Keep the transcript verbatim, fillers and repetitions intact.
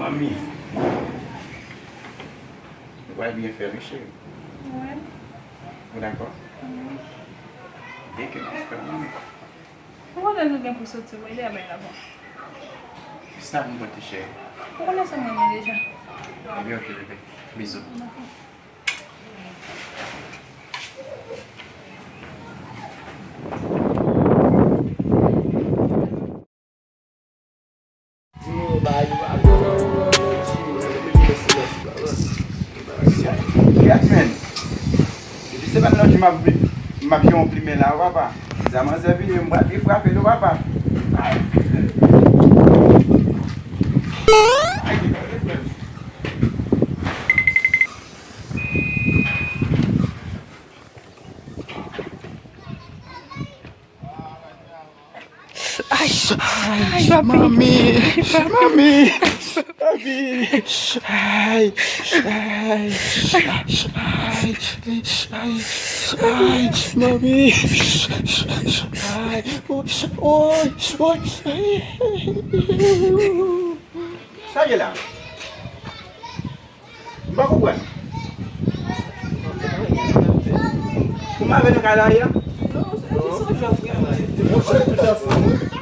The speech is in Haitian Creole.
Manmi, nou pral byen fè, wi, cheri. Wi. Ou dakò? Wi. Byen ke nou fè, manmi. Ou konnen nou gen pou soti, wi, lè bay la bon. Sa m pote, cheri. Ou konnen sa mwen renmen deja. Ebyen, oke, bebe. Bizou. Dakò. Gad, men. Depi se pa nan di m ap, m ap yon plimen la, papa. Sa manzè vini, m pral defrape l, papa. Ay. Ay. Ay, ay, papi. Mami, mami, papi. Ay, ay, ay, ay, ay, mami. Ay, oy, oy, oy. Sa gen la? M pa konprann. Ou mare nan kay la, ya? Non, se, se yon jòf, wi, mwen di. Yon jòf tout ansanm, wi.